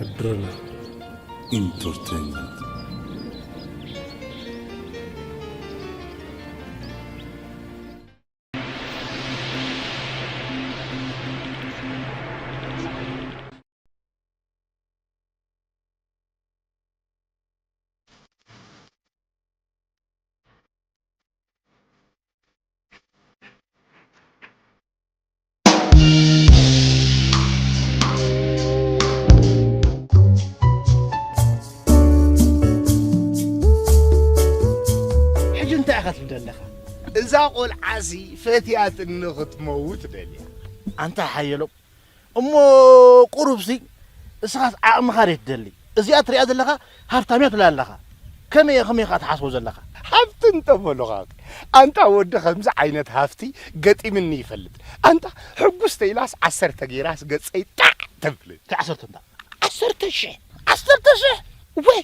ኣድረና ኢንተርቴይንመንት። ሕጂ እንታይ ኢኻ ትብል ዘለኻ? እዛ ቆልዓሲ ፈትያትኒ ክትመውት ደልያ። ኣንታ ሓየሎም፣ እሞ ቁሩብሲ እስኻስ ዓቕምኻ ደይ ትደሊ? እዚኣ ትሪኣ ዘለኻ ሃብታም እያ ትብላ ኣለኻ። ከመይ ከመይ ኢኻ ትሓስቦ ዘለኻ? ሃብቲ እንተ በሉኻ፣ ኣንታ ወዲ ከምዚ ዓይነት ሃፍቲ ገጢምኒ ይፈልጥ። ኣንታ ሕጉስ ተይላስ ዓሰርተ ገይራስ ገጸይ ጣዕ ተብል። እንታይ ዓሰርተ እንታ? ዓሰርተ ሽሕ። ዓሰርተ ሽሕ? ወይ!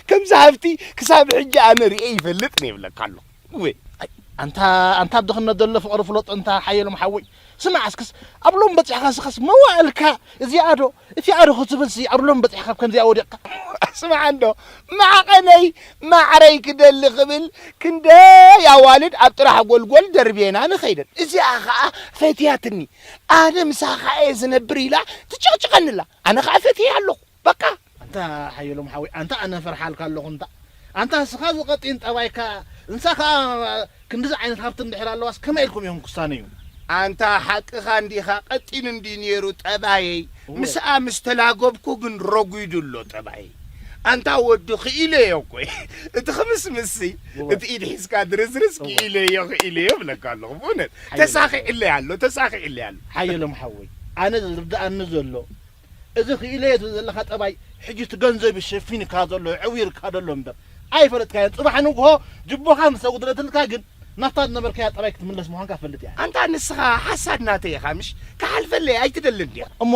ከምዚ ሃፍቲ ክሳብ ሕጂ ኣነ ርእየ ይፈልጥን ይብለካ ኣለኹ። ወይ! ኣይ፣ ኣንታ፣ ኣንታ ኣብ ድኽነት ዘሎ ፍቕሪ ፍለጦ እንታ ሓየሎም ሓወይ። ስማዕ እስክስ፣ ኣብ ሎም በጺሕካ ስኸስ መዋእልካ እዚኣ ዶ እቲኣ ዶ ክትብልሲ ኣብ ሎም በጺሕካ ኣብ ከምዚኣ ወዲቕካ? ስማዕ እንዶ፣ ማዕቐነይ ማዕረይ ክደሊ ክብል ክንደይ ኣዋልድ ኣብ ጥራሕ ጎልጎል ደርቤና ንኸይደን። እዚኣ ኸኣ ፈትያትኒ። ኣነ ምሳኻ እየ ዝነብር ኢላ ትጭቕጭቐኒ ኣላ። ኣነ ኸኣ ፈትየ ኣለኹ። በቃ። ኣንታ ሓየሎም ሓወይ፣ ኣንታ ኣነ ፈርሓልካ ኣለኹ እንታ። ኣንታ እስኻ ዝቐጢን ጠባይካ፣ እንሳ ከኣ ክንድዚ ዓይነት ሃብቲ እንድሕር ኣለዋስ ከመይ ኢልኩም ኢኹም ክሳነዩ? ኣንታ ሓቅኻ እንዲኻ፣ ቀጢን እንዲ ነይሩ ጠባየይ። እወ። ምስኣ ምስ ተላገብኩ ግን ረጒዱ ኣሎ ጠባየይ። ኣንታ ወዲ ክኢለዮ እኮ። እቲ ክምስምስሲ፣ እወ። እቲ ኢድ ሒዝካ ድርዝርዝ እወ። ክኢለዮ፣ ክኢለዮ እብለካ ኣለኹ። ብእውነት ሓየሎም ተሳኺዕለይ ኣሎ፣ ተሳኺዕለይ ኣሎ። ሓየሎም ሓወይ፣ ኣነ ዝርድኣኒ ዘሎ፣ እዚ ክኢለዮ ትብል ዘለኻ ጠባይ፣ ሕጂ እቲ ገንዘብ እዩ ሸፊንካ ዘሎ፣ ዕዊርካ ዘሎ እምበር። ኣይፈለጥካዮን። ጽባሕ ንግሆ ጅቦኻ ምስ ኣጉደለትልካ ግን፣ ናብታ ዝነበርካያ ጠባይ ክትምለስ ምዃንካ ፈልጥ እያ። ኣንታ ንስኻ ሓሳድ ናተይ ኢኻ፣ ምሽ? ክሓልፈለይ ኣይትደልን ዲኻ? እሞ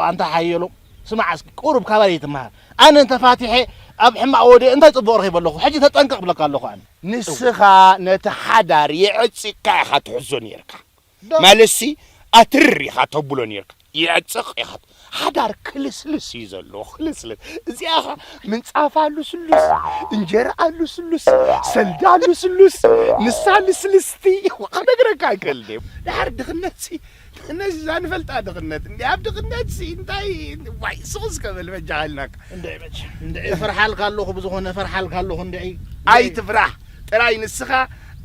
ኣንታ ሓየሎም፣ ስማዕ እስኪ፣ ቁሩብ ካባይ ትመሃር። ኣነ እንተፋቲሐ ኣብ ሕማቕ ወዲኤ እንታይ ጽቡቕ ረኺበ ኣለኹ? ሕጂ ተጠንቀቕ እብለካ ኣለኹ ኣነ። ንስኻ ነቲ ሓዳር የዕጺቕካ ኢኻ ትሕዞ ነይርካ። ዶ- ማለትሲ፣ ኣትርር ኢኻ ተብሎ ነይርካ። የዕጽቕ ኢኻ። ሓዳር ክልስልስ እዩ ዘለዎ፣ ክልስልስ። እዚኣ ኸ ምንጻፋ ልስሉስ፣ እንጀራኣ ልስሉስ፣ ሰልዳ ልስሉስ፣ ንሳ ልስልስቲ። ክነግረካ ኣይክእል ድየ? ድሓር ድኽነትሲ፣ ነዛ ንፈልጣ ድኽነት። እንዲ ኣብ ድኽነትሲ እንታይ፣ ዋይ፣ ስቕ እስከ በል በጃኻ ኢልናካ። እንድዒ መቸም፣ እንድዒ እፈርሓልካ ኣለኹ፣ ብዝኾነ እፈርሓልካ ኣለኹ፣ እንድዒ። ኣይትፍራሕ። ጥራይ ንስኻ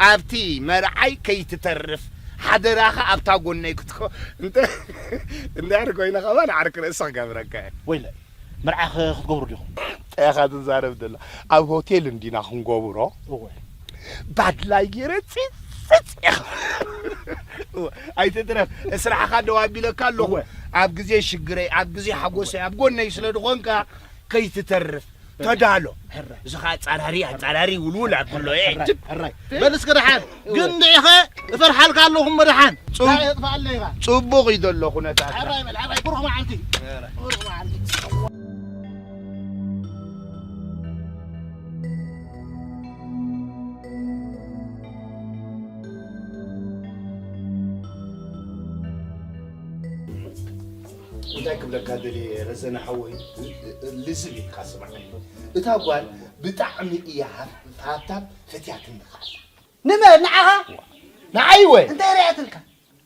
ኣብቲ መርዓይ ከይትተርፍ፣ ሓደራኻ ኣብታ ጎነይ ክትኮ-፣ እንተ-፣ እንድሕር ኮይነ ኸማን ዓርኪ ርእሲ ክገብረካ እየ። ወይለ፣ መርዓ ኸ-፣ ክትገብሩ ዲኹም? እንታይ ኢኻ ትዛረብ ዘላ? ኣብ ሆቴል እንዲና ክንገብሮ። እወ። ባድላይ ገይረ ጽጽጽ ኢኻ። እወ፣ ኣይትትረፍ። ስራሕኻ ደው ኣቢለካ ኣለኹ። እወ። ኣብ ግዜ ሽግረይ፣ ኣብ ግዜ ሓጎሰይ፣ ኣብ ጎነይ ስለ ዝኾንካ ከይትተርፍ። ተዳሎ። ሕራይ። እዚ ኸዓ ኣጻራሪ፣ ኣጻራሪ ውልውል ኣብሎ። ሕራይ፣ ኤ፣ ሕራይ፣ ትብ-፣ ሕራይ። በል እስከ ደሓን። ግን እንድዒኸ እፈርሓልካ ኣለኹ እሞ ደሓን። ጽቡ-፣ እንታይ የጥፍኣለይ ኢኻ? ጽቡቕ እዩ ዘሎ ኩነታት። ሕራይ በል፣ ሕራይ። ብሩኽ መዓልቲ። ሕራይ። ብሩኽ መዓልቲ። እንታይ ክብለካ ደልየ ረዘነ ሓወይ፣ ልዝብ ኢልካ ስምዓኒ። እታ ጓል ብጣዕሚ እያ ሃብ-፣ ሃብታም፣ ፈትያትኒ ከኣ። ንመን? ንዓኻ? ንዓይ ወ? እንታይ ርእያትልካ?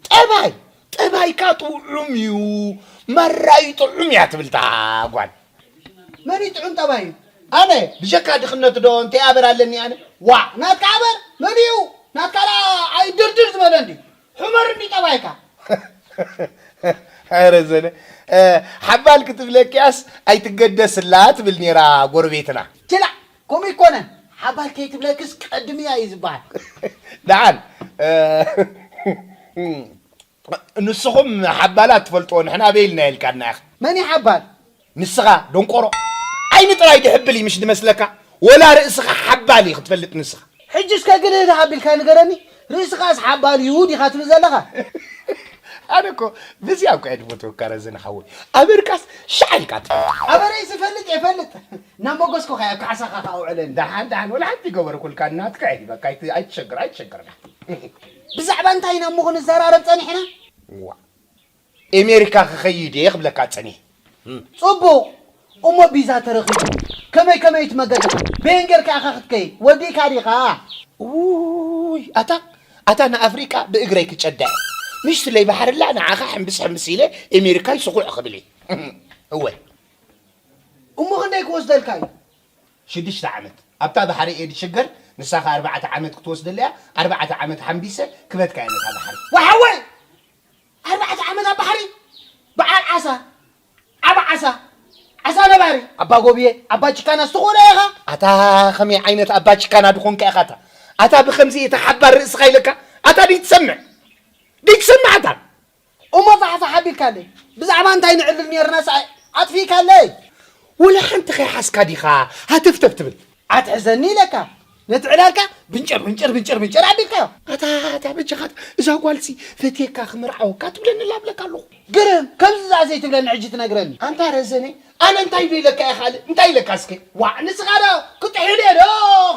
ጠባይ፣ ጠባይካ ጥዑም እዩ፣ ማራ እዩ ጥዑም እያ ትብል እታ ጓል። መን እዩ ጥዑም ጠባይ እዩ? ኣነ ብጀካ ድኽነት ዶ እንታይ ኣበር ኣለኒ ኣነ? ዋእ፣ ናትካ ኣበር መን እዩ? ናትካ ደኣ ኣይድርድር ዝበለ እንድዩ። ሕመር እንዲ ጠባይካ። ኣረ ዘነ፣ እ፣ ሓባል ክትብለኪያስ ኣይትገደስላ ትብል ነይራ ጎረቤትና። ችላ፣ ከምኡ ኣይኮነን። ሓባል ከይትብለክስ ቀድምያ እዩ ዝበሃል። ደሓን፣ እ፣ ንስኹም ሓባላት ትፈልጥዎ፣ ንሕና ኣበይ ኢልና ኢልካና ኢኻ። መን እዩ ሓባል? ንስኻ ደንቆሮ፣ ዓይኒ ጥራይ ድሕብል እዩ ምሽ ድመስለካ? ወላ ርእስኻ ሓባል እዩ ክትፈልጥ ንስኻ። ሕጂ እስከ ግልህ ኣቢልካ ንገረኒ፣ ርእስኻስ ሓባል እዩ ዲኻ ትብል ዘለኻ? ኣነ እኮ በዚኣ እኮ እየ ድፈትወካ ረዘነ ሓወይ። ኣበርካስ ሻዕ ኢልካ ትፈልጥ። ኣበረይ ዝፈልጥ እየ እፈልጥ። እናሞገስኩኻ እየ ኣብ ካሕሳኻ ከኣ ኣውዕለኒ። ደሓን፣ ደሓን፣ ወላ ሓንቲ ይገበርኩልካ፣ ናትካ እየ ሂበካ፣ ኣይት-፣ ኣይትሸገር፣ ኣይትሸገር፣ ደሓን። ብዛዕባ እንታይ ኢና እሞ ክንዘራረብ ጸኒሕና? ዋ። ኤሜሪካ ክኸይድ እየ ክብለካ ጸኒሐ። እም። ጽቡቕ። እሞ ቢዛ ተረኺቡ። ከመይ ከመይ ትመገድ? በየን ጌርካ ኢኻ ክትከይድ? ወዲእካ ዲኻ? ውይ፣ ኣታ፣ ኣታ ንኣፍሪቃ ብእግረይ ክጨዳ እየ። ምሽትለይ ባሕርላ ንዓኻ ሕምብስ ሕምብስ ኢለ ኤሜሪካይ ስኹዕ ክብል እየ። እወ። እሞ ክንደይ ክወስደልካ እዩ? ሽዱሽተ ዓመት። ኣብታ ባሕሪ እየ ድሽገር፣ ንሳኻ ኣርባዕተ ዓመት ክትወስደለይ እያ። ኣርባዕተ ዓመት ሓምቢሰ ክበትካ እየ ነታ ባሕሪ። ወሓወይ! ኣርባዕተ ዓመት ኣብ ባሕሪ? በዓል ዓሳ፣ ዓቢ ዓሳ፣ ዓሳ ነባሪ። ኣባ ጎብየ፣ ኣባ ጭካና ስትኾነ ኢኻ? ኣታ ኸመይ ዓይነት ኣባ ጭካና ድኾንካ ኢኻ ኣታ? ኣታ ብኸምዚ እታ ሓባር ርእስኻ ኢለካ? ኣታ ድይትሰምዕ? ድይትሰምዕ ኣታ? እሞ ፋሕፋሕ ኣቢልካለይ። ብዛዕባ እንታይ ንዕልል ኔርናስ ኣይ-፣ ኣጥፊእካለይ? ወላ ሓንቲ ከይሓዝካ ዲኻ ሃተፍተፍ ትብል? ኣትሕዘኒ ኢለካ። ነቲ ዕላልካ ብንጨር ብንጨር ብንጨር ብንጨር ኣቢልካዮ። ኣታ፣ ኣታ በጃኻ፣ እዛ ጓልሲ ፈትየካ ክምርዓወካ ትብለኒ ኣላ እብለካ ኣለኹ። ግርም፣ ከምዚ ዝኣ ዘይትብለኒ ሕጂ ትነግረኒ። ኣንታ ረዘነ፣ ኣነ እንታይ ዶ ኢለካ እየ ካልእ? እንታይ ኢለካ እስከ? ዋዕ፣ ንስኻ ዶ ክጥሕል እየ ዶ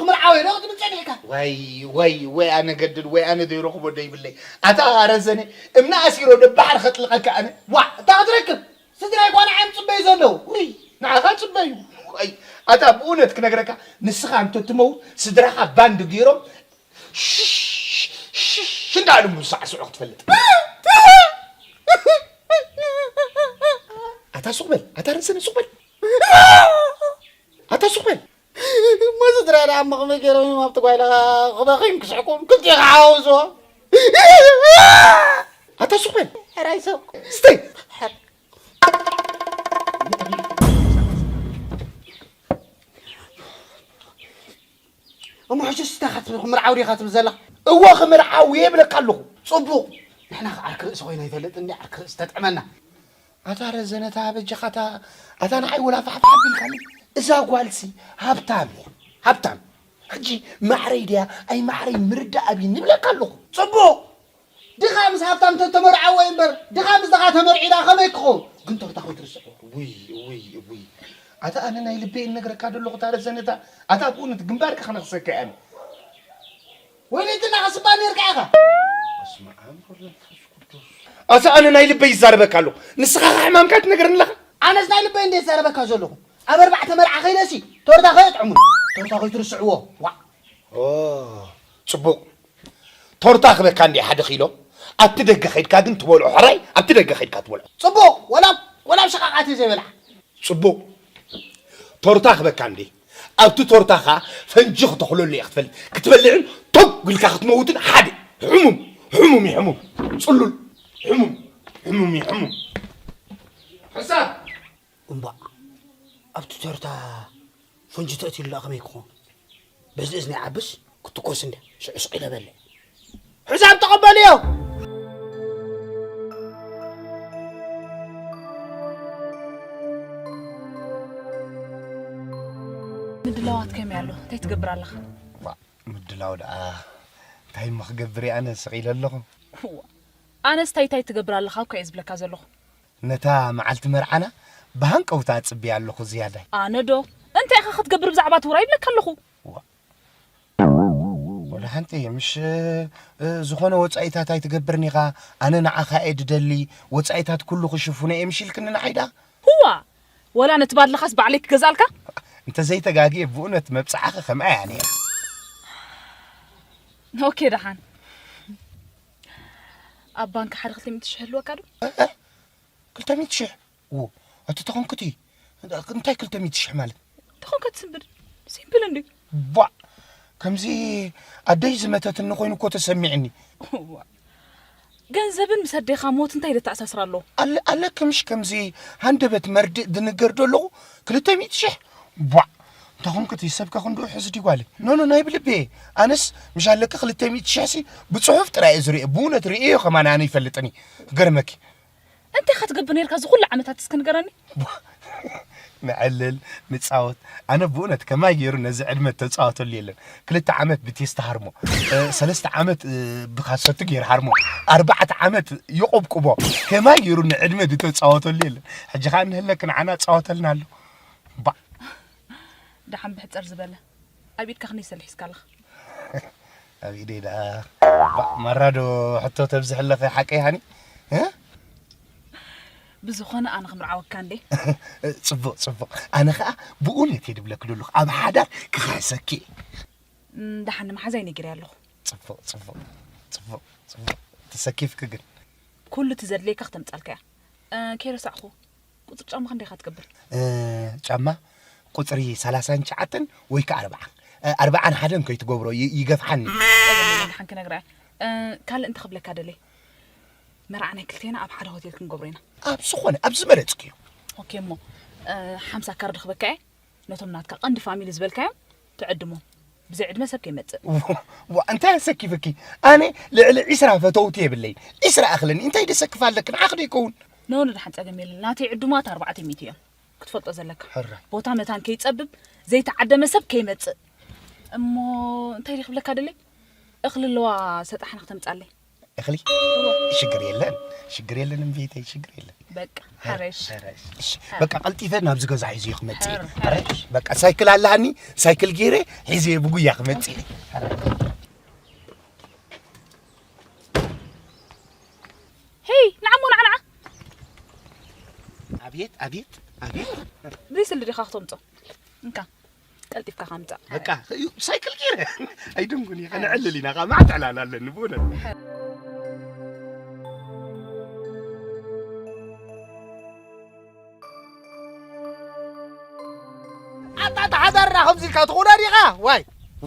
ክምርዓው እየ ዶ ክትብል ጸኒሕካ? ወይ፣ ወይ፣ ወይ ኣነ ገድል፣ ወይ ኣነ ዘይረኽቦ ዶ ይብለይ። ኣታ ረዘነ፣ እምኒ ኣሲሮ ዶ ባሕሪ ከጥልቐካ ኣነ? ዋዕ፣ እንታይ ክትረክብ? ስድራይ ጓና እዮም ጽበዩ ዘለዉ። ውይ፣ ንዓኻ ጽበዩ። ወይ፣ ኣታ ብእውነት ክነግረካ፣ ንስኻ እንተ ትመውት፣ ስድራኻ ባንድ ገይሮም ሽሽ፣ ሽሽ እንዳሉ ምሳዕስዑ ክትፈልጥ። ኣታ ሱቕ በል፣ ኣታ ረዘነ ሱቕ በል። ኣታ ሱቕ በል። እሞ ስድራ ደኣ እሞ ከመይ ገይሮም እዮም ኣብቲ ጓይላ ክበኽዩን ክስሕቁን ክልቲኡ ክሓዋውስዎ? ኣታ ሱቕ በል። ሕራይ ሰብ። ስተይ። ሕር-፣ እሞ ሕጂ ስታኻ ትብል ክምርዓው ዲኻ ትብል ዘለኻ? እወ ክምርዓው እየ እብለካ ኣለኹ። ጽቡቕ። ንሕና ከ ዓርኪ ርእሲ ኮይና ይፈልጥ እንዲ ዓርኪ ርእሲ ተጥዕመና። ኣታ ረዘነ፣ ኣታ በጃኻ፣ ኣታ፣ ኣታ ንዓይ ወላ ፋሕፋሕ ኣቢልካኒ። እዛ ጓልሲ ሃብታም እያ፣ ሃብታም። ሕጂ ማዕረይ ድያ ኣይ ማዕረይ ምርዳእ ኣብይኒ እብለካ ኣለኹ። ጽቡቕ። ድኻ ምስ ሃብታም ተተመርዓወ እምበር፣ ድኻ ምስ ድኻ ተመርዒዳ ከመይ ክኸውን? ግን ቶርታ ከይትርስዖ። ውይ፣ ውይ፣ ውይ። ኣታ ኣነ ናይ ልበይ እነግረካ ደለኹ፣ እታ ረዘነ፣ ኣታ፣ ኣታ ብእውነት ግንባርካ ክነኽሰካ እየ ኣነ። ወይኒ ትናኸስባ ኔርካ ኢኻ። በስመ ኣብ ወወልድ ወመንፈስ ቅዱስ። ኣታ ኣነ ናይ ልበይ ይዛረበካ ኣለኹ። ንስኻ ኸ ሕማምካ ትነግረኒ ኣለኻ? ኣነስ ናይ ልበይ እንደ ይዛረበካ ዘለኹ። ኣብ ኣርባዕተ መርዓ ከይደሲ ቶርታ ከየጥዕሙን። ቶርታ ከይትርስዕዎ። ዋዕ። ኦ፣ ጽቡቕ። ቶርታ ክበካ እንደ ሓደ ኪሎ። ኣብቲ ደገ ከይድካ ግን ትበልዖ ሕራይ፣ ኣብቲ ደገ ከይድካ ትበልዖ። ጽቡቕ። ወላ፣ ወላ ኣብ ሸቓቓት እየ ዘይበልዓ። ጽቡቕ። ቶርታ ክበካ እንዴ? ኣብቲ ቶርታኻ ፈንጂ ክተኽለሉ እየ ክትፈልጥ። ክትበልዕን ቶግ ኢልካ ክትመውትን ሓደ። ሕሙም፣ ሕሙም እዩ ሕሙም። ጽሉል። ሕሙም፣ ሕሙም እዩ ሕሙም። ሕሳብ። እምባእ፣ ኣብቲ ቶርታ ፈንጂ ተእትዩሉ ደኣ ከመይ ክኾን? በዚ እዝኒ ይዓብስ ክትኮስ እንድያ። ሽዑ ስቕ ኢለ በልዕ። ሕሳብ ተቐበልዮ። ምድላዋት ከመይ ኣሎ? እንታይ ትገብር ኣለኻ? ዋ፣ ምድላው ደኣ እንታይ እሞ ክገብር እየ? ኣነ ስቕ ኢለ ኣለኹ። እዋ፣ ኣነስ እንታይ እንታይ ትገብር ኣለኻ እኮ እየ ዝብለካ ዘለኹ። ነታ መዓልቲ መርዓና ብሃንቀውታ እጽብያ ኣለኹ ዝያዳይ። ኣነ ዶ? እንታይ ኢኻ ክትገብር ብዛዕባ እቲ ውራይ ይብለካ ኣለኹ። ዋ። ወላ ሓንቲ ምሽ፣ እ፣ ዝኾነ ወጻኢታት ኣይትገብርን ኢኻ። ኣነ ንዓኻ እየ ድደሊ፣ ወጻኢታት ኩሉ ክሽፍኖ እየ ምሽ ኢልክኒ ንዓይ ደኣ? ህዋ! ወላ ነቲ ባድልኻስ ባዕለይ ክገዝኣልካ? እንተ ዘይተጋግየ ብእውነት መብጽዓኺ ከምኣ እያ ነይራ። ኦኬ ደሓን። ኣብ ባንክ ሓደ ክልተ ሚእቲ ሽሕ ህልወካ ዶ? እ፣ እ፣ ክልተ ሚእቲ ሽሕ? ዎ፣ ኣቲ ተኾንክቲ፣ እንታይ ክልተ ሚእቲ ሽሕ ማለት? ተኾንካ ትስንብድ። ሲምፕል እንድዩ። ቧዕ! ከምዚ ኣደይ ዝመተትኒ ኮይኑ እኮ ተሰሚዕኒ። ዋ። ገንዘብን ምስ ኣዴኻ ሞት እንታይ ዘተኣሳስር ኣሎ? ኣለ-፣ ኣለኪ ምሽ ከምዚ ሃንደበት መርድእ ድንገር ዶ ኣለኹ? ክልተ ሚእቲ ሽሕ? ቧዕ! እንታይ ኮንክቲ፣ ሰብከ ክንድኡ ሕዚ ድዩ ጓለይ? ኖ፣ ኖ፣ ናይ ብልቤ። ኣነስ ምሽ ኣለኪ ክልተ ሚእቲ ሽሕ ሲ ብጽሑፍ ጥራይ እየ ዝርእዮ። ብእውነት ርእዮ ከማን ኣነ ይፈልጥን እየ። ክገርመኪ። እንታይ ኢኻ ትገብር ነይርካ እዚ ኩሉ ዓመታት እስኪ ንገረኒ? ንዕልል፣ ንጻወት። ኣነ ብእውነት ከማይ ገይሩ ነዚ ዕድመ ተጻወተሉ የለን። ክልተ ዓመት ብቴስታ ሃርሞ፣ እ፣ ሰለስተ ዓመት፣ እ፣ ብካሰቱ ገይሩ ሃርሞ፣ ኣርባዕተ ዓመት ይቆብቁቦ። ከማይ ገይሩ ንዕድመ ዝተጻወተሉ የለን። ሕጂ ኸኣ እንህለክ ንዓና ጻወተልና ኣሎ። ባ- ደሓን ብሕጽር ዝበለ። ኣብ ኢድካ ክንደይ ሰልድ ሒዝካ ኣለኻ? ኣብ ኢደይ ደኣ ባ-፣ ማራ ዶ ሕቶ ተብዝሕ ኣለኺ ሓቀይ ሃኒ? እ? ብዝኾነ ኣነ ክምርዓወካ እንዴ? ጽቡቕ፣ ጽቡቕ። ኣነ ኸኣ ብእውነት እየ ድብለኪ ዘለኹ፣ ኣብ ሓዳር ክኽሕሰኪ እየ። እም፣ ደሓን ንመሓዛይ ነጊረ ኣለኹ። ጽቡቕ፣ ጽቡቕ፣ ጽቡቕ፣ ጽቡቕ። ተሰኪፍኪ ግን። ኩሉ እቲ ዘድልየካ ክተምጻልካ እያ። እ፣ ከይረሳዕኹ፣ ቁጽሪ ጫማ ክንደይ ኢኻ ትገብር? እ፣ ጫማ ቁጽሪ ሰላሳን ትሽዓተን ወይ ከኣ ኣርባዓ። እ፣ ኣርባዓን ሓደን ከይትገብሮ ይ-፣ ይገፍሓኒ። ጸገም የለን፣ ደሓን ክነግራ እየ። እ፣ ካልእ እንታይ ክብለካ ደልየ? መርዓ ናይ ክልቴና ኣብ ሓደ ሆቴል ክንገብሮ ኢና። ኣብ ዝኾነ፣ ኣብ ዝመረጽክዮ። ኦኬ እሞ፣ እ፣ ሓምሳ ካርድ ክበካ እየ። ነቶም ናትካ ቀንዲ ፋሚሊ ዝበልካዮም ትዕድሞም። ብዘይ ዕድመ ሰብ ከይመጽእ። ዋ፣ እንታይ ኣሰኪፍኪ? ኣነ ልዕሊ ዒስራ ፈተውቲ የብለይ። ዒስራ ኣኽለኒ። እንታይ ደሰክፍ ኣለኪ? ንዓኺ ዶ ይከውን? ኖ፣ ንደሓን ጸገም የለን። ናተይ ዕዱማት ኣርባዕተ ሚእቲ እዮም። ክትፈልጦ ዘለካ። ሕራይ። ቦታ መታን ከይጸብብ ዘይተዓደመ ሰብ ከይመጽእ። እሞ እንታይ ድየ ክብለካ ደለይ? እኽሊ ኣለዋ ሰጣሕና ክተምጻለይ። እኽሊ? ሽግር የለን። ሽግር የለን እምቤተይ፣ ሽግር የለን። በቃ፣ ሕራይ፣ ሕረሽ። ሕራይ። እሺ፣ ሕራይ። በቃ ቀልጢፈ ናብዚ ገዛ ሒዘዮ ክመጽእ እየ። ሕራይ፣ ሕራይ። ሕራይ። በቃ ሳይክል ኣለሃኒ፣ ሳይክል ገይረ ሒዘዮ ብጉያ ክመጽእ እየ። ሕራይ። ሄይ፣ ንዓሞ ንዓ፣ ንዓ። ኣብየት፣ ኣብየት፣ ኣብየት። ብሪስል ዲኻ ክተምጾ? እንካ፣ ቀልጢፍካ ካምጻእ። በቃ፣ እዩ፣ ሳይክል ገይረ። ኣይድንጉን እየ፣ ከነዕልል ኢና፣ ኸኣ ማዕት ዕላል ኣለኒ፣ ብእውነት። ኣታ፣ ኣታ፣ ሓዳርና ከምዚ ኢልካ ትኹነ ዲኻ? ዋይ፣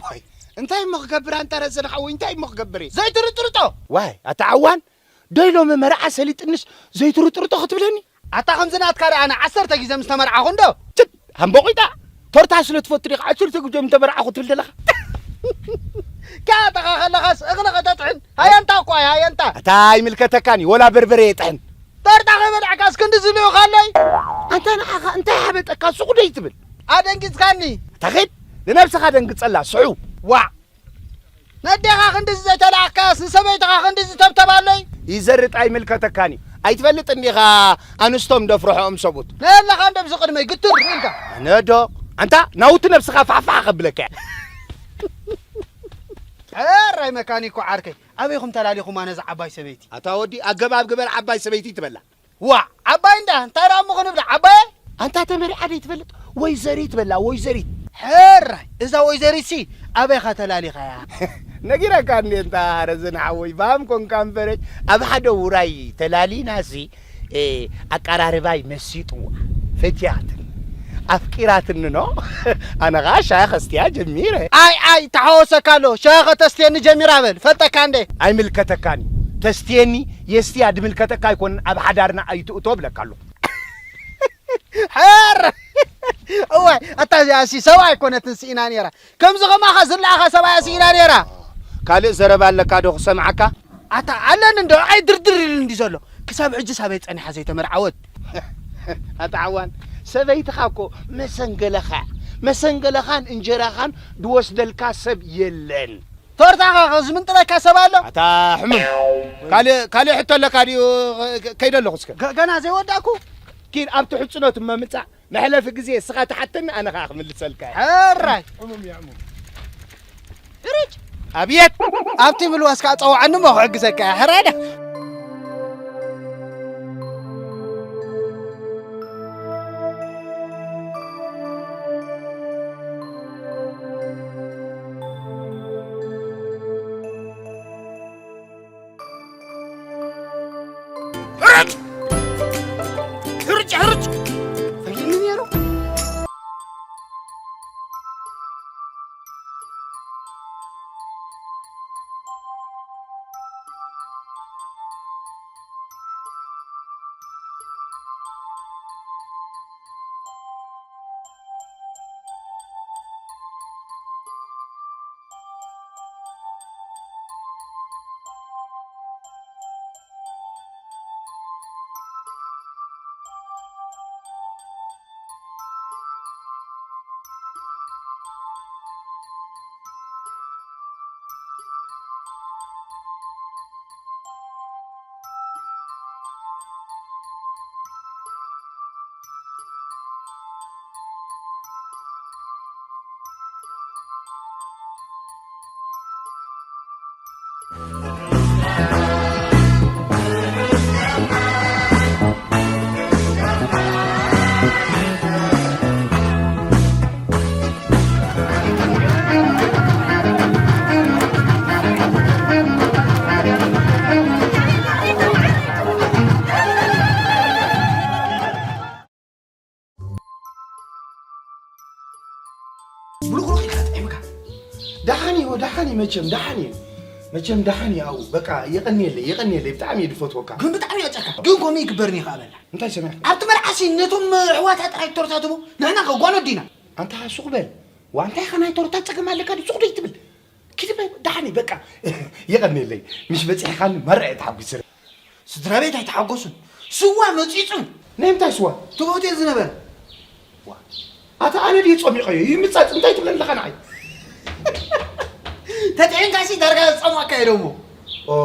ዋይ። እንታይ እሞ ክገብር፣ ኣንታ ረዘነ ሓወይ፣ እንታይ እሞ ክገብር እየ? ዘይትርጥርጦ። ዋይ፣ ኣታ ዓዋን፣ ዶ ኢሎመ መርዓ ሰሊጥንስ ዘይትርጥርጦ ክትብለኒ? ኣታ ከምዚ ናትካ ደኣ ኣነ ዓሰርተ ግዜ ምስ ተመርዓኹ እንዶ። ትት፣ ሃምቦቂጣ፣ ቶርታ ስለ ትፈቱ ዲኻ ዓሰርተ ግዜ ምስ ተመርዓኹ ትብል ዘለኻ? ከኣተኻ ከለኻስ እኽሊ ከተጥሕን ሃየንታ እኳ እያ፣ ሃየንታ። ኣታ ኣይምልከተካን እዩ፣ ወላ በርበረ የጥሕን። ቶርታ ከይበላዕካስ ክንድዚ ልኡኽ ኣሎይ? ኣንታ ንዓኻ እንታይ ሓበጠካ? ሱቕ ደይ ትብል? ኣደንጊጽካኒ። ኣታ ኺድ፣ ንነብስኻ ደንግጸላ፣ ስሑ። ዋዕ። ነዴኻ ክንድዚ ዘይተላኣኽካስ ንሰበይትኻ ክንድዚ ተብተባለይ? ይዘርጥ ኣይምልከተካን እዩ። ኣይትፈልጥን ዲኻ ኣንስቶም ደፍርሖኦም ሰብኡት? ነለኻ እንዶ ብዚ ቅድመይ ግትር ኢልካ። ኣነ ዶ? ኣንታ ናውቲ ነብስኻ ፋሕፋሕ ከብለካ እየ። ሕራይ መካኒኮ ዓርከይ፣ ኣበይኹም ተላሊኹማ ነዛ ዓባይ ሰበይቲ? ኣታ ወዲ ኣገባብ ግበር ዓባይ ሰበይቲ ትበላ። ዋዕ፣ ዓባይ እንዳ፣ እንታይ ደኣ እሞ ክንብላ፣ ዓባየ? ኣንታ ተመሪዓ ደይትፈልጥ? ወይዘሪት በላ፣ ወይዘሪት። ሕራይ፣ እዛ ወይዘሪትሲ ኣበይኻ ተላሊኻያ? ነጊረካ እንዴ እንታ ረዘነ ሓወይ፣ ባም ኮንካ እምበረይ፣ ኣብ ሓደ ውራይ ተላሊናሲ፣ እ፣ ኣቀራርባይ መሲጥዋ፣ ፈትያትኒ፣ ኣፍቂራትኒ ኖ? ኣነ ኸኣ ሻሂ ከስትያ ጀሚረ። ኣይ፣ ኣይ፣ ተሓወሰካ ኣሎ፣ ሻሂ ከተስትየኒ ጀሚራ በል፣ ፈልጠካ እንዴ? ኣይምልከተካን እዩ። ተስትየኒ የስትያ ድምልከተካ ኣይኮነን፣ ኣብ ሓዳርና ኣይትእቶ እብለካ ኣለኹ። ሕር! እዋይ፣ ኣታ እዚኣሲ ሰብኣይ ኣይኮነትን ስኢና ነይራ። ከምዚ ከማኻ ዝለኣኻ ሰብኣያ ስኢና ነይራ። ካልእ ዘረባ ኣለካ ዶ ክሰምዓካ? ኣታ ኣለኒ እንዶ፣ ኣይ ድርድር ኢሉ እንዲ ዘሎ። ክሳብ ሕጂ ሳበይ ጸኒሓ ዘይተመርዓወት? ኣታ ዓዋን፣ ሰበይትኻ እኮ መሰንገለኻ። መሰንገለኻን እንጀራኻን ድወስደልካ ሰብ የለን። ቶርታኻ ከ ዝምንጥለካ ሰብ ኣሎ? ኣታ ሕሙም። ካልእ፣ ካልእ ሕቶ ኣለካ ድዩ? ከ-፣ ከይደ ኣለኹ እስከ። ገ-፣ ገና ዘይወዳእኩ? ኪድ ኣብቲ ሕጽኖት እሞ ምጻእ። መሕለፊ ግዜ እስኻ ትሓተኒ፣ ኣነ ኸኣ ክምልሰልካ እየ። ሕራይ። ሕሙም እየ፣ ሕሙም። ሕርጭ። ኣብየት! ኣብቲ ምልዋስ ከኣ ጸውዓኒ እሞ ክሕግዘካ እየ። ሕራይ ዳ። ሕርጭ! ሕርጭ! ሕርጭ! ፈሊኒ ነይሩ። ደሓን እዩ፣ ደሓን እዩ፣ መቸም ደሓን እዩ። መቸም ደሓን እዩ፣ ኣብኡ። በቃ፣ የቐንየለይ፣ የቐንየለይ፣ ብጣዕሚ እየ ዝፈትወካ። ግን ብጣዕሚ እያ ጨካ። ግን ከምኡ ይግበርኒ ይኽኣለና። እንታይ ሰሚዕካ? ኣብቲ መርዓሲ ነቶም ኣሕዋታ ጥራይ ቶርታ ትቦ፣ ንሕና ከ ጓኖት ዲና? ኣንታ ሱቕ በል። ዋ፣ እንታይ ኢኻ ናይ ቶርታ ጸገም ኣለካ ድዩ? ሱቕ ደይ ትብል? ኪድ በል፣ ደሓን እዩ፣ በቃ። የቐንየለይ። ምሽ በጺሕኻኒ ማራ እየ ተሓጒሰ። ስድራ ቤት ኣይተሓጎሱን። ስዋ መጺጹ። ናይ ምንታይ ስዋ? እቲ ሆቴል ዝነበረ። ዋ፣ ኣታ ኣነ ድየ ጾሚቐዮ? ይምጻጽ እንታይ ትብለኒ ኣለኻ ንዓይ? ተጥዒምካሲ ዳርጋ ጸሟካ እየ ደሞ። ኦ፣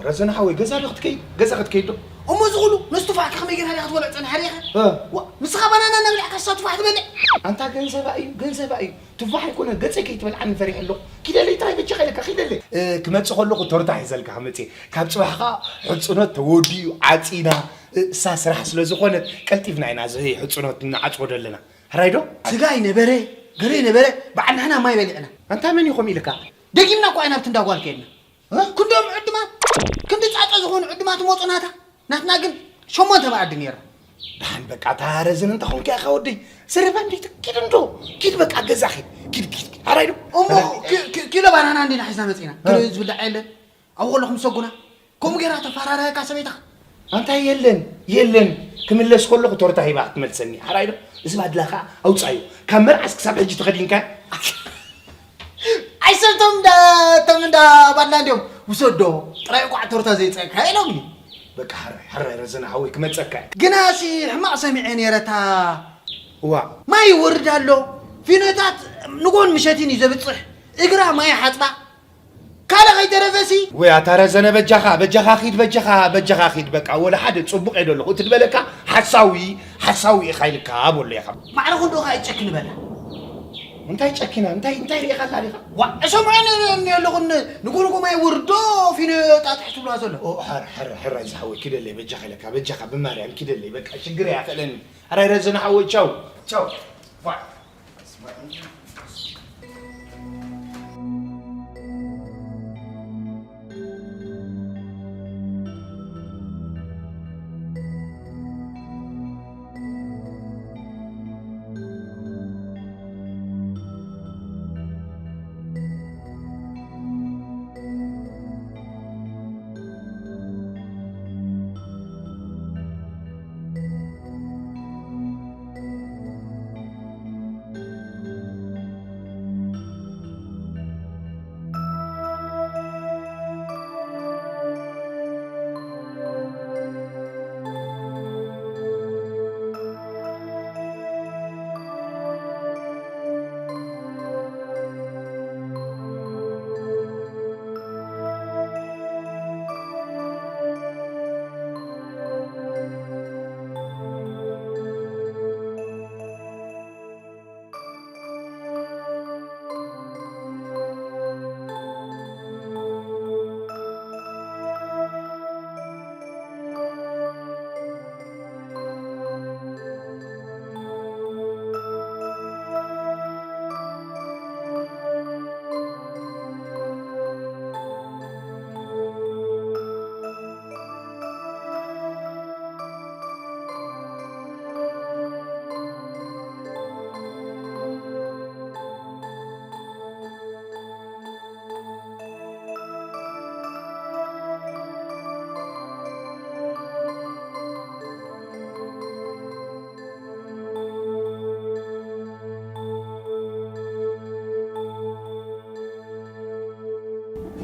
ረዘነ ሓወይ፣ ገዛ ዶ ክትከይድ? ገዛ ክትከይድ ዶ? እሞ እዚ ኩሉ ነዚ ቱፋሕካ ከመይ ጌርካ ዲኻ ክትበልዖ ጸኒሓ ዲኻ? እ። ዋ፣ ንስኻ ባናና እናበላዕካ እሳ ቱፋሕ ትበልዕ? ኣንታ ገንዘባ እዩ፣ ገንዘባ እዩ። ቱፋሕ ኣይኮነ፣ ገጸይ ከይትበልዓኒ ፈሪሐ ኣለኹ። ኪደለይ ጥራይ በጃኻ ኢለካ፣ ኪደለይ። እ፣ ክመጽእ ከለኹ ቶርታ ሒዘልካ ክመጽእ እየ። ካብ ጽባሕ ከኣ ሕጽኖት ተወዲኡ፣ ዓጺና፣ እ፣ እሳ ስራሕ ስለ ዝኾነት፣ ቀልጢፍና ኢና እዚ ሕጽኖት እንዓጽዎ ዘለና። ሕራይ ዶ? ስጋ ይነበረ፣ ገለ ይነበረ፣ በዓል ንሕና ማይ በሊዕና። ኣንታ መን እዩ ከምኡ ኢልካ? ደጊምና እኳ ኢና ኣብቲ እንዳ ጓል ከይድና። እ? ክንዶም ዕዱማት፣ ክንዲ ጻጸ ዝኾኑ ዕዱማት ይመጹ ናታ። ናትና ግን ሸሞንተ መኣዲ ነይርና። ደሓን በቃ፣ እታ ረዘነ እንተ ኾንካ ኢኻ ወደይ። ዘረባ እንዴት ኪድ እንዶ። ኪድ በቃ ገዛ ኪድ። ኪድ፣ ኪድ፣ ኪድ። ኣራይ ዶ? እሞ ኣራይ። ኪ-፣ ኪ-፣ ኪሎ ባናና እንዲና ሒዝና መጺና። እ። ግን ዝብላዕ የለን። ኣብኡ ከለኹም ሰጉና። ከምኡ ጌራ ተፈራረየካ ሰበይትኻ? ኣንታ የለን፣ የለን። ክምለስ ከለኹ ቶርታ ሂባ ክትመልሰኒ። ሓራይ ዶ? እዚ ባድላ ኸኣ ኣውጻዮ። ካብ መርዓስ ክሳብ ሕጂ ተኸዲንካ? ኣይ ሰብ ቶም እንዳ፣ ቶም እንዳ ባድላ እንዲዮም። ውሰዶ፣ ጥራይ እኳ ቶርታ ዘይጸካ ኢሎምኒ። በቃ ሓራይ፣ ሓራይ ረዘነ ሓወይ ክመጸካ እየ። ግናሲ ሕማቕ ሰሚዐ ነይረ እታ እዋ። ማይ ይወርድ ኣሎ። ፊኖታት ንጎን ምሸትን እዩ ዘብጽሕ። እግራ ማይ ሓጽባ። ካልእ ከይተረፈሲ። ወይ ኣታ ረዘነ በጃኻ፣ በጃኻ ኺድ፣ በጃኻ፣ በጃኻ ኺድ። በቃ ወላ ሓደ ጽቡቕ እየ ደለኹ። እቲ ዝበለካ ሓሳዊ፣ ሓሳዊ ኢኻ ኢልካ በሎ ኢኻ። ማዕረ ክንድኡ ኸኣ ይጨክን በላ። እንታይ ጨኪና? እንታይ፣ እንታይ ርኢኻ ኣላ ዲኻ? ዋ፣ እሰምዖ ነ-፣ ነ-፣ ኣለኹ ን-፣ ንጎ ንጎ ማይ ውርዶ ፊኖ ጣጥሕ ትብልዋ ዘሎ። ኦ፣ ሕር-፣ ሕር-፣ ሕራይ ዝሓወይ ኪደለይ በጃኻ ኢለካ፣ በጃኻ ብማርያም ኪደለይ። በቃ ሽግር ኣይኣኽእለኒ። ሕራይ ረዘነ ሓወይ ቻው። ቻው። ዋ።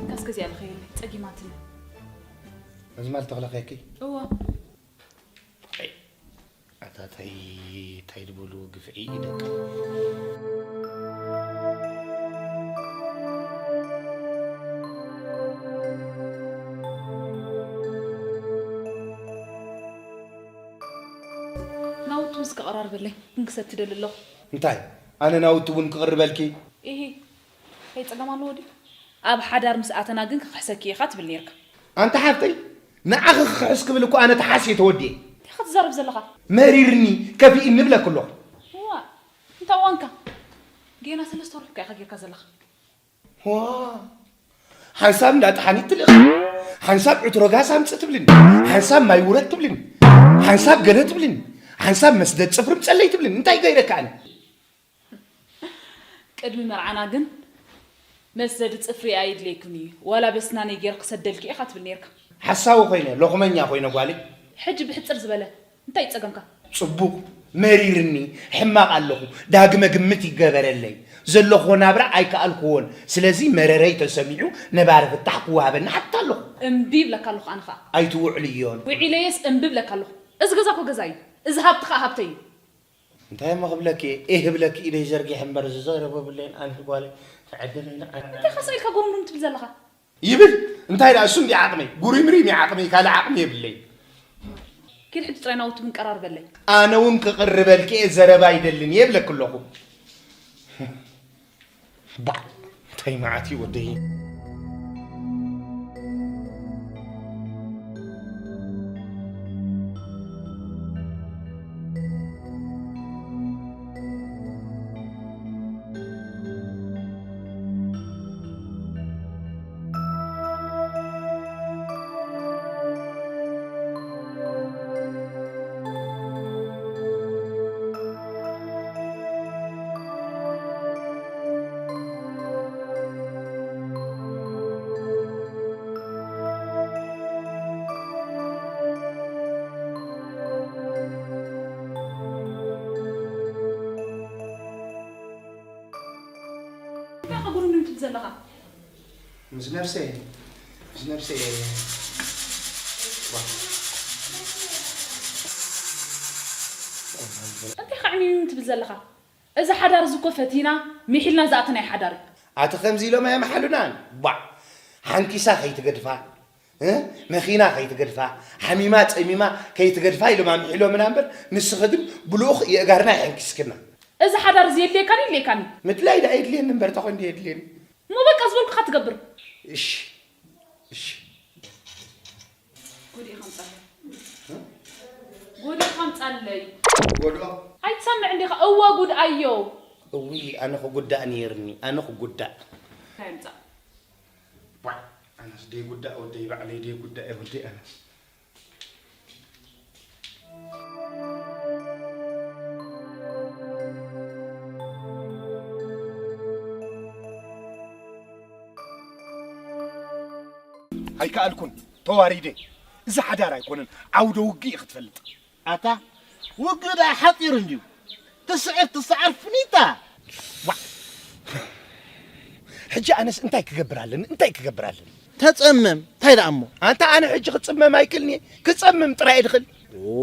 ካስ ግዜ ኣለኸ የለ ጸጊማትኒ። እዚ ማለት ተኽለኸኪ? እዋ። ኣይ፣ ኣታ ታይ፣ ታይ ድብሉ ግፍዒ እዩ ደቂ። ናውቲ ምስ ከቐራርበለይ ቡን ክሰቲ ደሊ ኣለኹ። እንታይ? ኣነ ናውቲ ቡን ክቕርበልኪ? ኢሂ፣ ከይጸገም ኣለዎ ድዩ? ኣብ ሓዳር ምስ ኣተና ግን ክኽሕሰኪ ኢኻ ትብል ነይርካ። ኣንታ ሓፍተይ፣ ንዓኺ ክኽሕስ ክብል እኮ ኣነ ተሓስየ ተወዲኤ። እንታይ ክትዛረብ ዘለኻ? መሪርኒ፣ ከፊእኒ እብለኪ ኣለኹ። እዋ፣ እንታይ ዋንካ? ጌና ሰለስተ ወርሒ እኮ ኢኻ ጌርካ ዘለኻ። ዋ፣ ሓንሳብ እንዳ ጠሓኒት ትልእኽ፣ ሓንሳብ ዕትሮ ጋስ ኣምጽእ ትብልኒ፣ ሓንሳብ ማይ ውረድ ትብልኒ፣ ሓንሳብ ገለ ትብልኒ፣ ሓንሳብ መስደድ ጽፍሪ ምጸለይ ትብልኒ። እንታይ ገይረካ ኣነ? ቅድሚ መርዓና ግን መስደዲ ጽፍሪ ኣየድልየክን እዩ፣ ዋላ በስናነይ ጌር ክሰደልኪ ኢኻ ትብል ኔርካ። ሓሳዊ ኮይነ፣ ሎኽመኛ ኮይነ ጓለይ። ሕጂ ብሕጽር ዝበለ እንታይ እዩ ጸገምካ? ጽቡቕ፣ መሪርኒ፣ ሕማቕ ኣለኹ፣ ዳግመ ግምት ይገበረለይ። ዘለኹዎ ናብራ ኣይከኣልኩዎን። ስለዚ መረረይ ተሰሚዑ ነባሪ ፍታሕ ክወሃበኒ ሓትት ኣለኹ። እምቢ ይብለካ ኣለኹ ኣነ ኸኣ። ኣይትውዕልዮን። ውዒለየስ እምቢ እብለካ ኣለኹ። እዚ ገዛ እኮ ገዛይ እዩ። እዚ ሃብቲ ኸኣ ሃብተይ እዩ። እንታይ እሞ ክብለኪ እየ፣ እህ እብለኪ ኢደይ ዘርጊሐ እምበር ዝዘረቦ የብለይን ኣንቲ ጓለይ፣ ተዕድለኒ ኣነ። እንታይ ኸ ስቕ ኢልካ ጉርምርም ትብል ዘለኻ? ይብል። እንታይ ደኣ እሱ እንድዩ ዓቕመይ፣ ጉሪምሪም እዩ ዓቕመይ፣ ካልእ ዓቕሚ የብለይን። ኪድ ሕጂ ጥራይ ናውቲ ምንቀራርበለይ። ኣነ እውን ክቕርበልኪ እየ፣ ዘረባ ኣይደልን እየ እብለኪ ኣለኹ። ባዕ፣ እንታይ መዓት እዩ ወደይ። እንታይ ከ ጉርምርም ትብል ዘለኻ? ምስ ነብሰይ፣ ምስ ነብሰይ። እንታይ ከ ዕሚም ትብል ዘለኻ? እዚ ሓዳር እዚ እኮ ፈቲና ሚሒልና ዝኣተናዮ ሓዳር እዩ። ኣቲ ከምዚ ኢሎም ኣየምሓሉናን። ቧዕ! ሓንኪሳ ከይትገድፋ፣ እ? መኺና ከይትገድፋ፣ ሓሚማ ጸሚማ ከይትገድፋ ኢሎም ኣምሒሎምና እምበር፣ ንስኺ ግን ብልኡኽ የእጋርና የሐንኪስክና። እዚ ሓዳር እዚ የድልየካን የድልየካን እዩ። ምድላይ ደኣ የድልየኒ እምበር፣ ተኾይኑ ድዩ የድልየኒ? እሞ በቃ ዝበልኩኻ ትገብር። እሺ፣ እሺ። ጉድ ኢኻ ምጻለይ። ጉድ ኢኻ ምጻለይ። ጎድኦ። ኣይትሰምዕ እንዲኻ? እወ ጉድ ኣዮ። እውይ፣ ኣነ ክጉዳእ ነይርኒ፣ ኣነ ክጉዳእ። እንታይ ምጻእ? ቧዕ፣ ኣነስ ደይጉዳእ ወደይ፣ ባዕለይ ደይጉዳእ እየ ወደይ ኣነስ። ኣይከኣልኩን፣ ተዋሪደ። እዚ ሓዳር ኣይኮነን፣ ዓውደ ውግእ እዩ ክትፈልጥ። ኣታ ውግእ ደኣ ሓጺር እንድዩ፣ ትስዕር ትስዓር ፍኒታ። ዋእ! ሕጂ ኣነስ እንታይ ክገብር ኣለኒ? እንታይ ክገብር ኣለኒ? ተጸመም፣ እንታይ ደኣ እሞ? ኣንታ ኣነ ሕጂ ክጽመም ኣይክእልን እየ። ክጸምም ጥራይ እየ ድኽእል። ኦ፣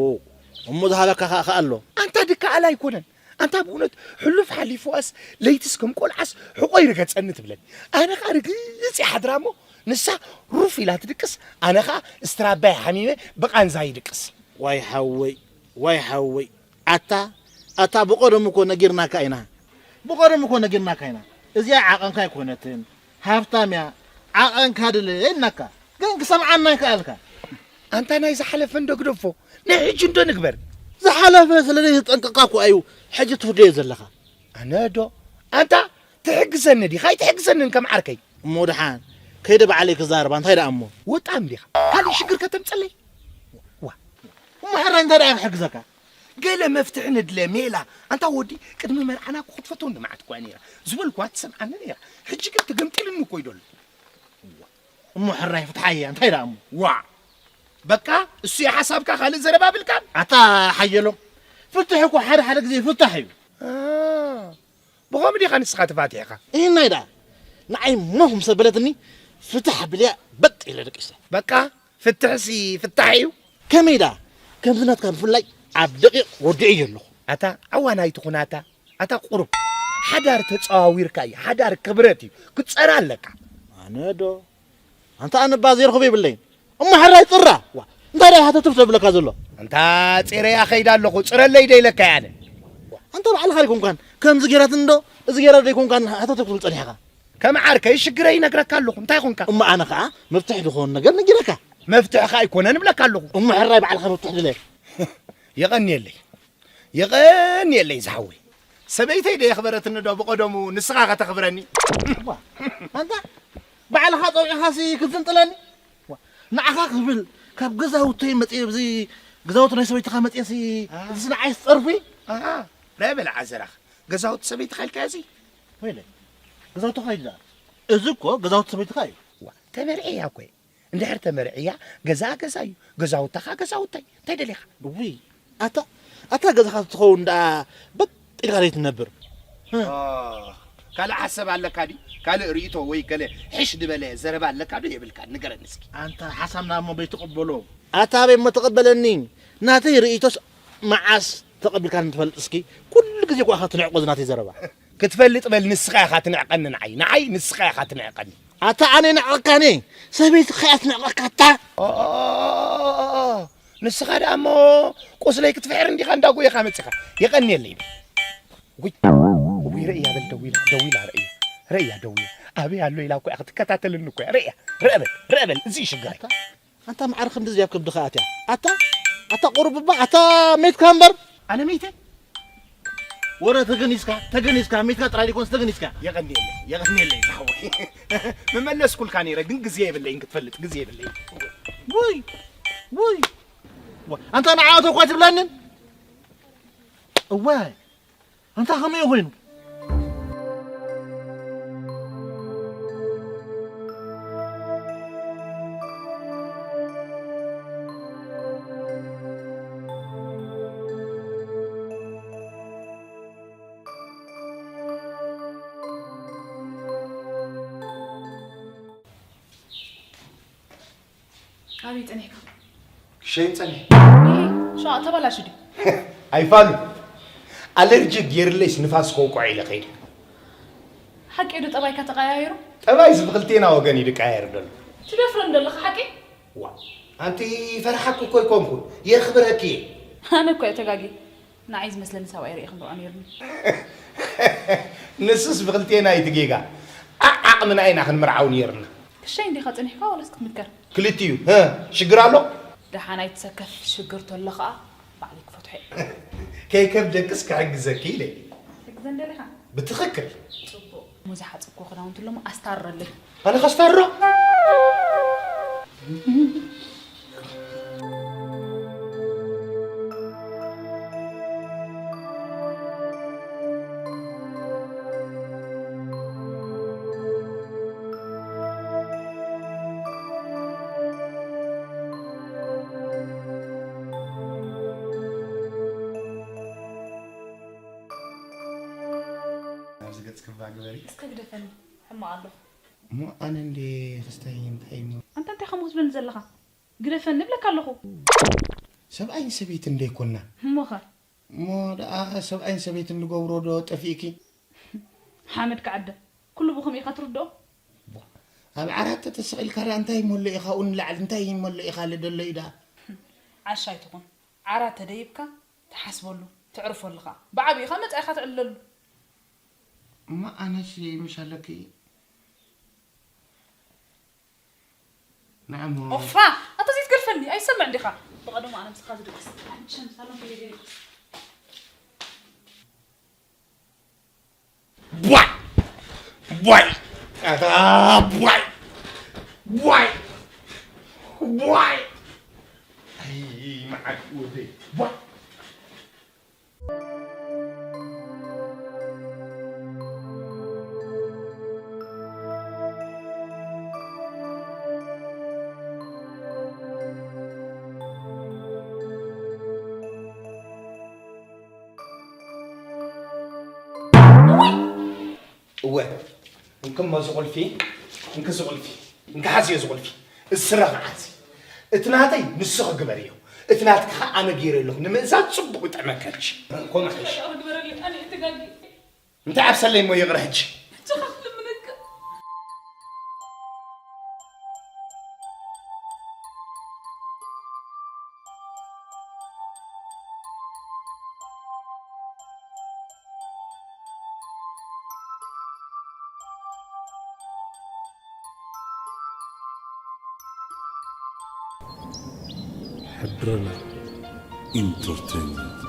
እሞ ዝሃበካ ከኣ ከኣ ኣሎ። ኣንታ ድከኣል ኣይኮነን። ኣንታ ብእውነት ሕሉፍ ሓሊፉዋስ ለይትስ ከም ቆልዓስ ሕቖይ ርገጸኒ ትብለኒ። ኣነ ከኣ ርግጽ ይሓድራ እሞ ንሳ ሩፍ ኢላ ትድቅስ፣ ኣነ ከኣ እስትራባይ ሓሚመ ብቓንዛ ይድቅስ። ዋይ ሓወይ ዋይ ሓወይ ኣታ ኣታ ብቐደሙ እኮ ነጊርናካ ኢና ብቐደሙ እኮ ነጊርናካ ኢና እዚኣ ዓቐንካ ኣይኮነትን ሃብታም እያ ዓቐንካ ድለ ኢልናካ ግን ክሰምዓና ኣይከኣልካ ኣንታ ናይ ዝሓለፈ እንዶ ግደፎ ናይ ሕጂ እንዶ ንግበር ዝሓለፈ ስለ ዘይተጠንቀቕካ እኮ እዩ ሕጂ ትፍደዮ ዘለኻ ኣነ ዶ ኣንታ ትሕግዘኒ ዲኻ ኣይትሕግዘንን ከም ዓርከይ እሞ ደሓን ከይደ ባዕለይ ክዛረባ እንታይ ደኣ እሞ ወጣም ዲኻ ካልእ ሽግር ከተምፀለይ ዋ እሞ ሕራይ እንታይ ደኣ ክሕግዘካ ገለ መፍትሒ ንድለ ሜላ ኣንታ ወዲ ቅድሚ መርዓና እኮ ክትፈትወኒ መዓት እኳ ነይራ ዝበልኳ ትሰምዓኒ ነይራ ሕጂ ግን ተገምጢልኒ እኮ ይደሎ እሞ ሕራይ ፍትሓያ እንታይ ደኣ እሞ ዋ በቃ እሱ የሓሳብካ ካልእ ዘረባ ብልካን ኣታ ሓየሎም ፍትሕ እኮ ሓደ ሓደ ግዜ ፍታሕ እዩ ብኸምኡ ዲኻ ንስኻ ተፋቲሕኻ? እህናይ ደኣ ንዓይ ሞኽ ምስ ኣበለትኒ ፍትሕ ኣብልያ በጥ ኢለ ደቂሰ። በቃ ፍትሕሲ ፍታሕ እዩ። ከመይ ደኣ ከምዚ ናትካ ብፍላይ ኣብ ደቂቕ ወዲዐዮ ኣለኹ። ኣታ ዓዋን ኣይትኹን ኣታ ኣታ ቁሩብ ሓዳር ተጸዋዊርካ እዩ። ሓዳር ክብረት እዩ። ክትጸራ ኣለካ። ኣነ ዶ ኣንታ ኣነ እባ ዘይረኽቦ የብለይን እሞ ሕራይ ጥራ ዋ እንታይ ደኣ ሃተትፍ ዘብለካ ዘሎ ኣንታ ጼረያ ኸይዳ ኣለኹ ጽረለይ ዶ ኢለካ እየ ኣነ ኣንታ ባዕልኻ ኣይኮንካን ከምዚ ጌራትኒ ዶ እዚ ጌራ ዶ ኣይኮንካን ሃተትፍ ትብል ጸኒሕኻ ከም ዓርከይ ሽግረይ ይነግረካ ኣለኹ እንታይ ኾንካ እሞ ኣነ ኸኣ መፍትሒ ዝኾን ነገር ነጊረካ መፍትሕኻ ኣይኮነን እብለካ ኣለኹ እሞ ሕራይ ባዕልኻ መፍትሒ ድለ የቐንየለይ የቐንየለይ ዝሓወይ ሰበይተይ ዶ የኽበረትኒ ዶ ብቐደሙ ንስኻ ከተኽብረኒ ኣንታ ባዕልኻ ጸዊዕኻሲ ክትዝንጥለኒ ንዓኻ ክብል ካብ ገዛውተይ መጽየ እዚ ገዛውቲ ናይ ሰበይትኻ መጽየሲ እዚ ንዓይ ዝጸርፉ ራይ በለ ዓዘራኽ ገዛውቲ ሰበይትኻ ኢልካዮ እዚ ወይለ ገዛውቲ ኸይድ ደኣ እዚ እኮ ገዛውቲ ሰበይትኻ እዩ። ዋ፣ ተመርዕያ እኮ እየ። እንድሕር ተመርዕያ፣ ገዛ ገዛ እዩ፣ ገዛውታ ኸዓ ገዛውታይ። እንታይ ደሊኻ? ውይ፣ ኣታ፣ ኣታ ገዛኻ ትኸውን ደኣ በጥ ኢልካ ዘይትነብር። ኦ፣ ካልእ ሓሳብ ኣለካ ድዩ? ካልእ ርእይቶ ወይ ገለ ሕሽ ዝበለ ዘረባ ኣለካ ዶ የብልካን? ንገረኒ እስኪ። ኣንታ ሓሳብና እሞ በይትቕበሎ። ኣታ ኣበይ እሞ ትቕበለኒ? ናተይ ርእይቶስ መዓስ ተቐቢልካኒ ትፈልጥ እስኪ? ኩሉ ግዜ እኮ ኢኻ ትንዕቆ እዚ ናተይ ዘረባ። ክትፈልጥ በል፣ ንስኻ ኢኻ ትንዕቀኒ ንዓይ። ንዓይ ንስኻ ኢኻ ትንዕቀኒ። ኣታ ኣነ ንዕቀካኒ፣ ሰበይትኻ እያ ትንዕቀካ ኣታ። ኦ፣ ኦ፣ ኦ፣ ኦ፣ ኦ። ንስኻ ደኣ እሞ ቁስለይ ክትፍሕር እንዲኻ እንዳጎየኻ መጺኻ። የቐንየለይ። ውይ፣ ውይ፣ ርእያ በል፣ ደዊላ፣ ደዊላ ርእያ። ርእያ ደዊላ። ኣበይ ኣሎ ኢላ እኮ እያ ክትከታተለኒ እኮ እያ። ርእያ፣ ርአ በል፣ ርአ በል፣ እዚ እዩ ሽግረይ። ኣታ፣ ኣንታ መዓር ክንድዚ ኣብ ከብድኻ ኣትያ። ኣታ፣ ኣታ ቁሩብ እባ፣ ኣታ ሜትካ እምበር። ኣነ ሜተ? ወረ ተገኒዝካ፣ ተገኒዝካ፣ ሜትካ ጥራይ ዘይኮነስ ተገኒዝካ። የቐንየለይ፣ የቐንየለይ ዝሓወይ። ምመለስኩልካ ነይረ፣ ግን ግዜ የብለይን ክትፈልጥ፣ ግዜ የብለይን። ውይ፣ ውይ። ዋ፣ ኣንታ ንዓወት እኳ ትብለንን? እዋይ፣ ኣንታ ከመይ ኮይኑ? ኣበይ ጸኒሕካ? ክሸይን ጸኒሐ። እሂ፣ ሸዋ ተበላሹ ድዩ? ኣይፋሉን። ኣለርጂ ገይርለይስ ንፋስ ከውቅዖ ኢለ ከይደ። ሓቂ ዶ ጠባይካ ተቐያይሩ? ጠባይስ ብኽልቴና ወገን እዩ ዝቀያየር ዘሎ። ትደፍረን ዘለኻ ሓቂ? ዋ፣ ኣንቲ ፈርሓኪ እኮ ኣይኮንኩን፣ የኽብረኪ እየ። ኣነ እኮ እየ ተጋጊ። ንዓይ ዝመስለኒ ሰብኣይ ርእየ ክንርዖ ነይሩኒ። ንሱስ ብኽልቴና እዩ እቲ ጌጋ። ዓ-፣ ዓቕምና ኢና ክንምርዓው ነይርና። ክሸይ እንዲኻ ጸኒሕካ ዋላስ ክትምከር? ክልቲኡ። ህ፣ ሽግር ኣሎ? ደሓን ኣይትሰከፍ፣ ሽግር ተሎ ኸኣ ባዕለይ ክፈትሖ እየ። ከይከብደክስ ክሕግዘኪ ኢለ። ትሕግዘን ደሊኻ? ብትኽክል። ጽቡቕ። እሞ ዝሓጸብኩ ክዳውንቲ ኣሎሞ ኣስታርረለይ። ኣነ ከስታርሮ? ኣብዚ ገጽ ክባ ግበሪ። እስከ ግደፈኒ፣ ሕማቕ ኣለኹ። እሞ ኣነ እንዴ ክስታይ እንታይ እሞ? ኣንታ እንታይ ከምኡ ክትብለኒ ዘለኻ? ግደፈኒ እብለካ ኣለኹ። ሰብኣይን ሰበይትን እንዴ ኮና? እሞኸ? እሞ ደኣ ሰብኣይን ሰበይትን ዝገብሮ ዶ ጠፊእኪ? ሓመድ ክዓደ። ኩሉ ብኸምኡ ኢኻ ትርድኦ? ቧ፣ ኣብ ዓራት ተተሰቒልካ ደኣ እንታይ እሞ ኣሎ ኢኻ፣ ኣብኡ ንላዕሊ እንታይ እሞ ኣሎ ኢኻ፣ ኣሎ ደሎ እዩ ደኣ። ዓሻ ኣይትኹን። ዓራት ተደይብካ ትሓስበሉ፣ ተዕርፈሉ ኸኣ። ብዓብይኻ መጻኢኻ ተዕልለሉ። እሞ ኣነስ ምሽ ኣለኪ? ንዓሞ። ኦፋ! ኣታ ዘይትገድፈኒ፣ ኣይሰምዕ እንዲኻ። ብቐደሙ ኣነ ምሳኻ ዝድቅስ። ኣንቺ ምሳሎም ከይደ ይድቅስ። ቧይ! ቧይ! ኣታ ቧይ! ቧይ! ቧይ! ኣይ፣ መዓት ወደይ። ቧይ! እወ፣ እንክሞ እዚ ቁልፊ፣ እንኪ እዚ ቁልፊ፣ እንኪ ሓዝዮ እዚ ቁልፊ። እዚ ስረ መዓት እዩ። እቲ ናተይ ንስኺ ግበርዮ፣ እቲ ናትኪ ኸዓ ኣነ ገይረ ኣለኹ። ንምእዛዝ ጽቡቕ ይጥዕመኪ ሕጂ። ከምኡ ሓይሽ። ይቕረ ግበረለይ፣ ኣነ እየ ተጋግየ። እንታይ ዓብሰለይ እሞ ይቕረ ሕጂ። ሕጂ ኸዓ ክልምነካ። ሕድረና ኢንተርቴይንመንት።